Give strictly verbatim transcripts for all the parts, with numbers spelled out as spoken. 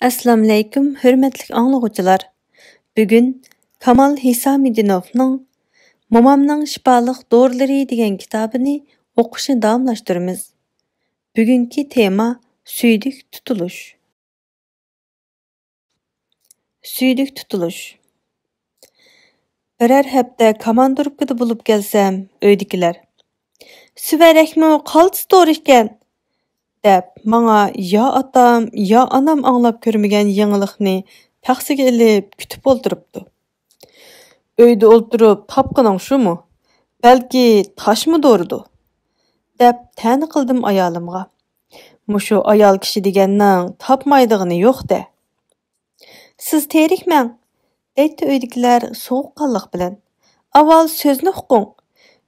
ئەسسالامۇئەلەيكۇم، ھۆرمەتلىك ئاڭلىغۇچىلار. بۈگۈن كامال ھېسامىدىنوفنىڭ مومامنىڭ شىپالىق دورىلىرى دېگەن كىتابىنى ئوقۇشنى داۋاملاشتۇرىمىز. بۈگۈنكى تېما سۈيدۈك تۇتۇلۇش. سۈيدۈك تۇتۇلۇش. بىرەر ھەپتە كاماندىروپكىدا بولۇپ كەلسەم، ئۆيدىكىلەر، «سۈۋەرەكمۇ قالتىس دورا ئىكەن!» دەپ، ماڭا يا ئاتام، يا ئانام ئاڭلاپ كۆرمىگەن يېڭىلىقنى پەخسىگە ئېلىپ كۈتۈپ ئولتۇرۇپتۇ. «ئۆيدە ئولتۇرۇپ تاپقىنىڭ شۇمۇ؟ بەلكى تاشمۇ دورىدۇ؟» دەپ تەنە قىلدىم ئايالىمغا. «مۇشۇ ئايال كىشى دېگەننىڭ تاپمايدىغىنى يوق-دە.» «سىز تېرىكمەڭ!» دەيتتى ئۆيدىكىلەر سوغۇققانلىق بىلەن. «ئاۋۋال سۆزنى ئۇقۇڭ.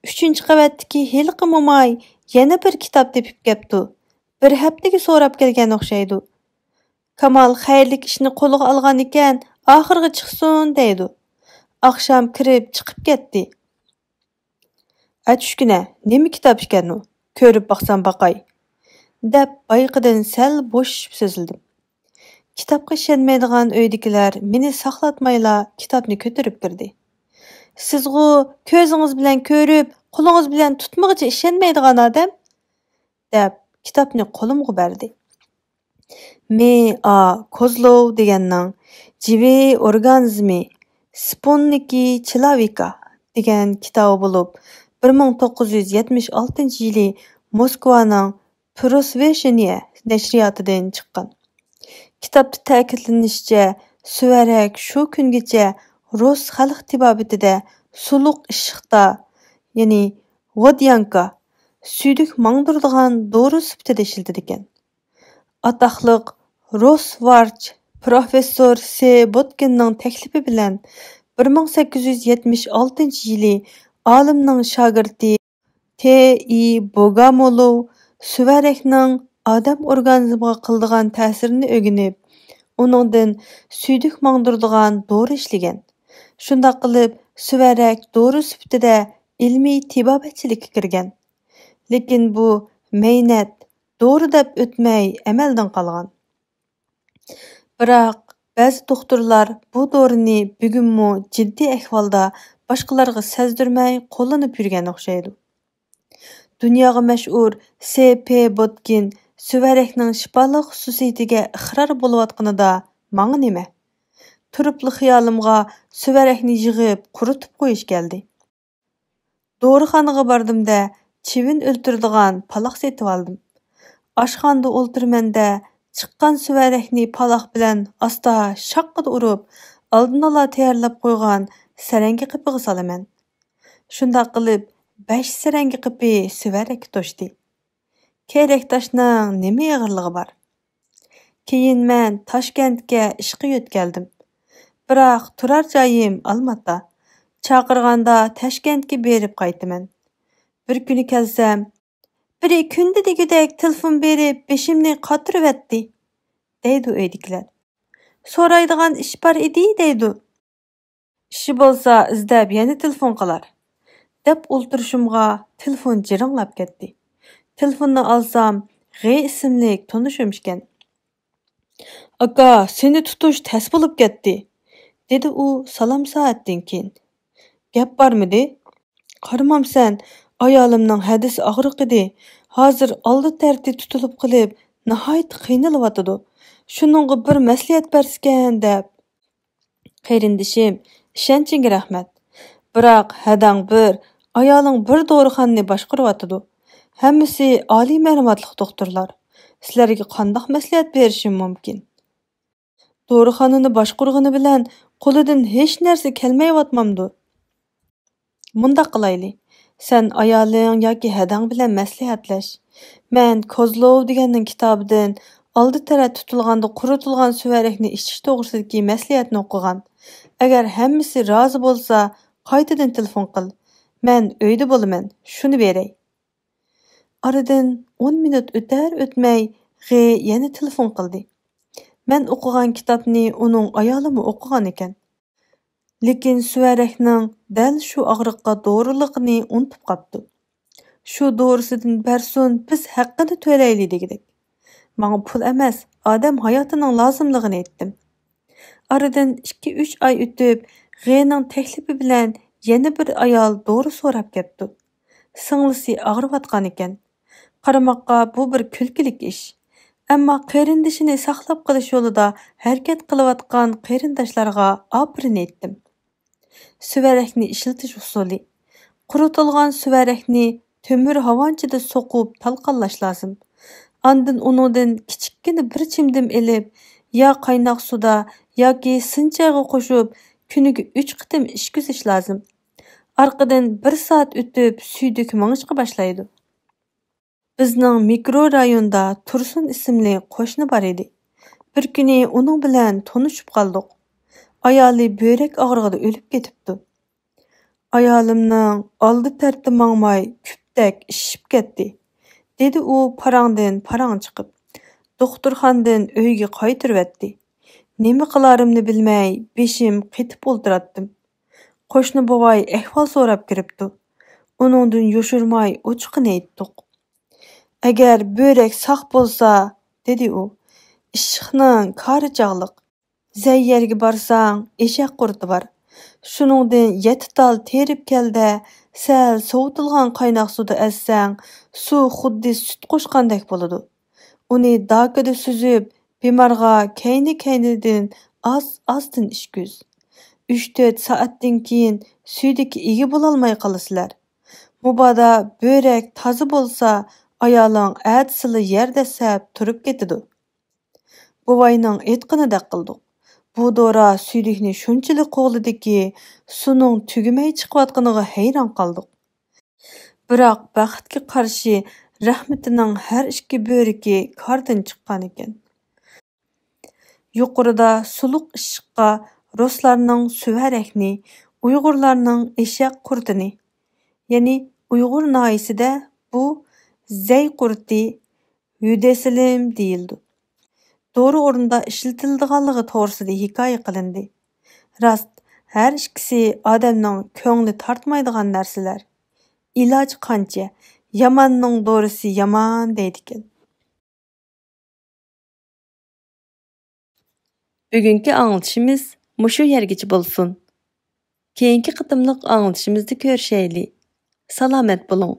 ئۈچىنچى قەۋەتتىكى ھېلىقى موماي يەنە بىر كىتاب تېپىپ كەپتۇ. بىر ھەپتىگە سوراپ كەلگەن ئوخشايدۇ. كامال خەيرلىك ئىشنى قولىغا ئالغان ئىكەن، ئاخىرىغا چىقسۇن دەيدۇ. ئاخشام كىرىپ چىقىپ كەتتى.» «ئە، چۈشكۈنە، نېمە كىتاب ئىكەن ئۇ؟ كۆرۈپ باقسام باقاي.» دەپ، بايىقىدىن سەل بوشىشىپ سۆزلىدىم. كىتابقا ئىشەنمەيدىغان ئۆيدىكىلەر مېنى ساقلاتمايلا كىتابنى كۆتۈرۈپ كىردى. «سىزغۇ كۆزىڭىز بىلەن كۆرۈپ، قولىڭىز بىلەن تۇتمىغۇچە ئىشەنمەيدىغان ئادەم!» دەپ، كىتابنى قولۇمغا بەردى. مې ئا كوزلوۋ دېگەننىڭ جىۋى ئورگانىزمى، سپوننىكى چېلاۋىكا دېگەن كىتابى بولۇپ، بىر مىڭ توققۇز يۈز يەتمىش ئالتىنچى يىلى موسكۋانىڭ پروسۋېشنىيە نەشرىياتىدىن چىققان. كىتابتا تەكىتلىنىشىچە، سۈۋەرەك شۇ كۈنگىچە رۇس خەلق تېبابىتىدە سۇلۇق ئىششىقتا، يەنى ۋوديانكا، سۈيدۈك ماڭدۇرىدىغان دورا سۈپىتىدە ئىشلىتىدىكەن. ئاتاقلىق روسۋارچ پروفېسسور سې بوتكىننىڭ تەكلىپى بىلەن، بىر مىڭ سەككىز يۈز يەتمىش ئالتىنچى يىلى ئالىمنىڭ شاگىرتى تې ئى بوگامولوۋ سۈۋەرەكنىڭ ئادەم ئورگانىزمىغا قىلىدىغان تەسىرىنى ئۆگىنىپ، ئۇنىڭدىن سۈيدۈك ماڭدۇرىدىغان دورا ئىشلىگەن. شۇنداق قىلىپ، سۈۋەرەك دورا سۈپىتىدە ئىلمىي تېبابەتچىلىككە كىرگەن. لېكىن بۇ مەينەت دورا دەپ ئۆتمەي ئەمەلدىن قالغان. بىراق، بەزى دوختۇرلار بۇ دورىنى بۈگۈنمۇ جىددىي ئەھۋالدا باشقىلارغا سەزدۈرمەي قوللىنىپ يۈرگەن ئوخشايدۇ. دۇنياغا مەشھۇر سې پې بوتكىن سۈۋەرەكنىڭ شىپالىق خۇسۇسىيىتىگە ئىقرار بولۇۋاتقىنىدا ماڭا نېمە؟ تۇرۇپلا خىيالىمغا سۈۋەرەكنى يىغىپ، قۇرۇتۇپ قويۇش كەلدى. دورىخانىغا باردىم-دە، چىۋىن ئۆلتۈرىدىغان پالاق سېتىۋالدىم. ئاشخانىدا ئولتۇرىمەن-دە، چىققان سۈۋەرەكنى پالاق بىلەن ئاستا شاققىدە ئۇرۇپ، ئالدىنئالا تەييارلاپ قويغان سەرەڭگە قېپىغا سالىمەن. شۇنداق قىلىپ، بەش سەرەڭگە قېپى سۈۋەرەككە توشتى. كېرەك تاشنىڭ نېمە ئېغىرلىقى بار؟ كېيىن مەن تاشكەنتكە ئىشقا يۆتكەلدىم. بىراق تۇرار جايىم ئالماتا. چاقىرغاندا تاشكەنتكە بېرىپ قايتىمەن. بىر كۈنى كەلسەم، بىرى كۈندە دېگۈدەك تېلېفون بېرىپ بېشىمنى قاتۇرۇۋەتتى، دەيدۇ ئۆيدىكىلەر. سورايدىغان ئىش بار ئىدى، دەيدۇ. ئىشى بولسا ئىزدەپ يەنە تېلېفون قىلار، دەپ ئولتۇرۇشۇمغا تېلېفون جىرىڭلاپ كەتتى. تېلېفوننى ئالسام، غې ئىسىملىك تونۇشۇم ئىكەن. ئاكا، سېنى تۇتۇش تەس بولۇپ كەتتى، دېدى ئۇ سالام سائەتتىن كېيىن. گەپ بارمىدى؟ قارىمامسەن، ئايالىمنىڭ ھەدىسى ئاغرىق ئىدى. ھازىر ئالدى تەرتى تۇتۇلۇپ قېلىپ، ناھايىتى قىينىلىۋاتىدۇ. شۇنىڭغا بىر مەسلىھەت بەرسىكەن دەپ. قېرىندىشىم، ئىشەنچىڭگە رەھمەت. بىراق ھەدەڭ بىر، ئايالىڭ بىر دورىخانىنى باشقۇرۇۋاتىدۇ. ھەممىسى ئالىي مەلۇماتلىق دوختۇرلار. سىلەرگە قانداق مەسلىھەت بېرىشىم مۇمكىن؟ دورىخانىنى باشقۇرغىنى بىلەن قولىدىن ھېچ نەرسە كەلمەيۋاتمامدۇ؟ مۇنداق قىلايلى، سەن ئايالىڭ ياكى ھەدەڭ بىلەن مەسلىھەتلەش. مەن كوزلوۋ دېگەننىڭ كىتابىدىن ئالدى تەرەت تۇتۇلغاندا قۇرۇتۇلغان سۈۋەرەكنى ئىچىش توغرىسىدىكى مەسلىھەتنى ئوقۇغان. ئەگەر ھەممىسى رازى بولسا، قايتىدىن تېلېفون قىل. مەن ئۆيدە بولىمەن، شۇنى بېرەي. ئارىدىن ئون مىنۇت ئۆتەر-ئۆتمەي، غې يەنە تېلېفون قىلدى. مەن ئوقۇغان كىتابنى ئۇنىڭ ئايالىمۇ ئوقۇغان ئىكەن. لېكىن سۈۋەرەكنىڭ دەل شۇ ئاغرىققا دورىلىقىنى ئۇنتۇپ قاپتۇ. شۇ دورىسىدىن بەرسۇن، بىز ھەققىنى تۆلەيلى دېگۈدەك. ماڭا پۇل ئەمەس، ئادەم ھاياتىنىڭ لازىملىقىنى ئېيتتىم. ئارىدىن ئىككى-ئۈچ ئاي ئۆتۈپ، غېنىڭ تەكلىپى بىلەن يەنە بىر ئايال دورا سوراپ كەپتۇ. سىڭلىسى ئاغرىۋاتقانىكەن. قارىماققا بۇ بىر كۈلكىلىك ئىش. ئەمما قېرىندىشىنى ساقلاپ قېلىش يولىدا ھەرىكەت قىلىۋاتقان قېرىنداشلارغا ئاپىرىن ئېيتتىم. سۈۋەرەكنى ئىشلىتىش ئۇسۇلى. قۇرۇتۇلغان سۈۋەرەكنى تۆمۈر ھاۋانچىدا سوقۇپ تالقانلاش لازىم. ئاندىن ئۇنىڭدىن كىچىككىنە بىر چىمدىم ئېلىپ، يا قايناق سۇدا ياكى سىنچايغا قوشۇپ، كۈنىگە ئۈچ قېتىم ئىچكۈزۈش لازىم. ئارقىدىن بىر سائەت ئۆتۈپ، سۈيدۈك مېڭىشقا باشلايدۇ. بىزنىڭ مىكرو رايوندا تۇرسۇن ئىسىملىك قوشنا بار ئىدى. بىر كۈنى ئۇنىڭ بىلەن تونۇشۇپ قالدۇق. ئايالى بۆرەك ئاغرىقىدا ئۆلۈپ كېتىپتۇ. «ئايالىمنىڭ ئالدى تەرتى ماڭماي، كۈپتەك ئىششىپ كەتتى»، دېدى ئۇ پاراڭدىن پاراڭ چىقىپ. دوختۇرخانىدىن ئۆيگە قايتۇرۇۋەتتى. نېمە قىلارىمنى بىلمەي، بېشىم قېتىپ ئولتۇراتتىم. قوشنا بوۋاي ئەھۋال سوراپ كىرىپتۇ. ئۇنىڭدىن يوشۇرماي ئوچۇقىنى ئېيتتۇق. «ئەگەر بۆرەك ساق بولسا»، دېدى ئۇ، «ئىششىقنىڭ كارى چاغلىق. زەي يەرگە بارساڭ، ئېشەك قۇرتى بار. شۇنىڭدىن يەتتە تال تېرىپ كەل-دە، سەل سوۋۇتۇلغان قايناق سۇدا ئەزسەڭ، سۇ خۇددى سۈت قوشقاندەك بولىدۇ. ئۇنى داكىدا سۈزۈپ، بىمارغا كەينى-كەينىدىن ئاز-ئازدىن ئىچكۈز. ئۈچ-تۆت سائەتتىن كېيىن سۈيدۈككە ئىگە بولالماي قالىسىلەر. مۇبادا بۆرەك تازا بولسا، ئايالىڭ ئەتىسىلا يەر دەسسەپ تۇرۇپ كېتىدۇ.» بوۋاينىڭ ئېيتقىنىدەك قىلدۇق. بۇ دورا سۈيدۈكنى شۇنچىلىك قوغلىدىكى، سۇنىڭ تۈگىمەي چىقىۋاتقىنىغا ھەيران قالدۇق. بىراق، بەختكە قارشى، رەھمىتىنىڭ ھەر ئىككى بۆرىكى كاردىن چىققانىكەن. يۇقىرىدا سۇلۇق ئىششىققا رۇسلارنىڭ سۈۋەرەكنى، ئۇيغۇرلارنىڭ ئېشەك قۇرتىنى، يەنى ئۇيغۇر ناھىيىسىدە بۇ زەي قۇرتى، ھۈدەسىلىم دېيىلىدۇ، دورا ئورنىدا ئىشلىتىلىدىغانلىقى توغرىسىدا ھېكايە قىلىندى. راست، ھەر ئىككىسى ئادەمنىڭ كۆڭلى تارتمايدىغان نەرسىلەر. «ئىلاج قانچە، ياماننىڭ دورىسى يامان» دەيدىكەن. بۈگۈنكى ئاڭلىتىشىمىز مۇشۇ يەرگىچە بولسۇن. كېيىنكى قېتىملىق ئاڭلىتىشىمىزدا كۆرۈشەيلى. سالامەت بولۇڭ.